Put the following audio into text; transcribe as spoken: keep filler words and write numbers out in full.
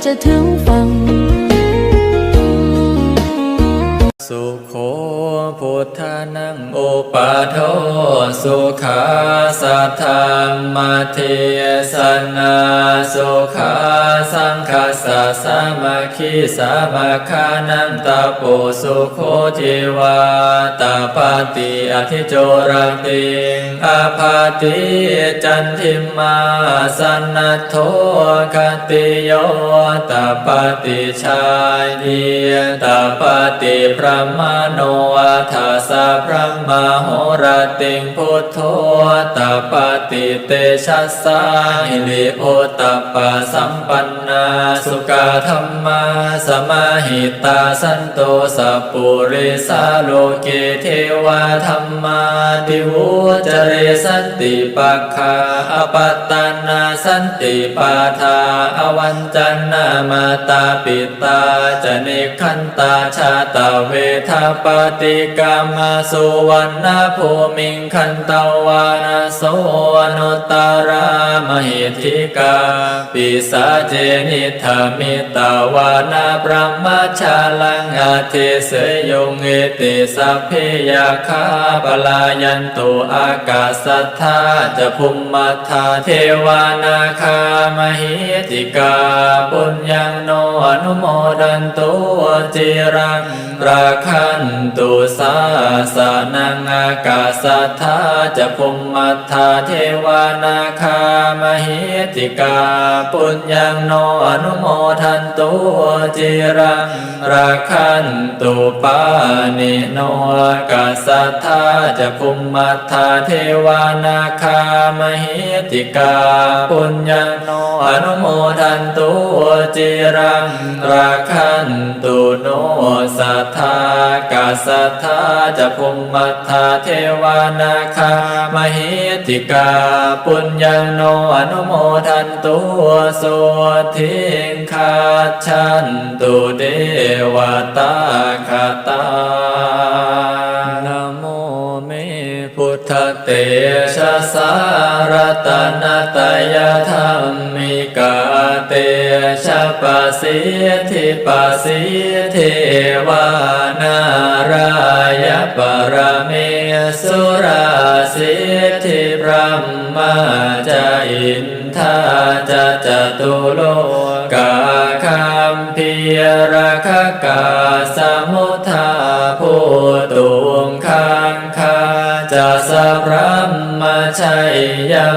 จะถึงฝั่ง Sukho buddhānaṃ uppādo, sukhā saddhammadesanā, sukhā saṅghassa sāmaggī, samaggānaṃ tapo sukho, divā tapati ādicco rattiṃ ābhāti candimā, sannaddho khattiyo tapati jhāyī tapati brāhmaṇo, atha sabrahmahorattiṃ buddho tapati tejasā. Hiriottappasampannā sukkadhammasamāhitā, santo sappurisā loke devadhammāti vuccare. Santi pakkhā apattanā, santi pādā avañcanā, mātā pitā ca nikkhantā, jātaveda paṭikkama. Suvaṇṇabhūmiṃ gantvāna soṇuttarā mahiddhikā, pisāce niddhamitvāna brahmajālaṃ adeseyyuṃ. Iti sabbe yakkhā palāyantu, ākāsaṭṭhā ca bhummaṭṭhā devā nāgā mahiddhikā, puññaṃ no anumodantu ciraṃ rakkhantu sāsanaṃ. Ākāsaṭṭhā ca bhummaṭṭhā devā nāgā mahiddhikā, puññaṃ no anumodantu ciraṃ rakkhantu pāṇino. Ākāsaṭṭhā ca bhummaṭṭhā devā nāgā mahiddhikā, puññaṃ no anumodantu ciraṃ rakkhantu no sadā. Ākāsaṭṭhā ca bhummaṭṭhā devā nāgā mahiddhikā, puññaṃ no anumodantu sotthiṃ gacchantu devatāgatā. Namo me buddhatejasā ratanattayadhammikā, tejapasiddhi pasīdevā nārāya paramesurā, siddhibrahmā ca indā ca catulokā gambhīrakkhakā, samuddā bhūtuṃ gaṅgā ca sabrahmajaya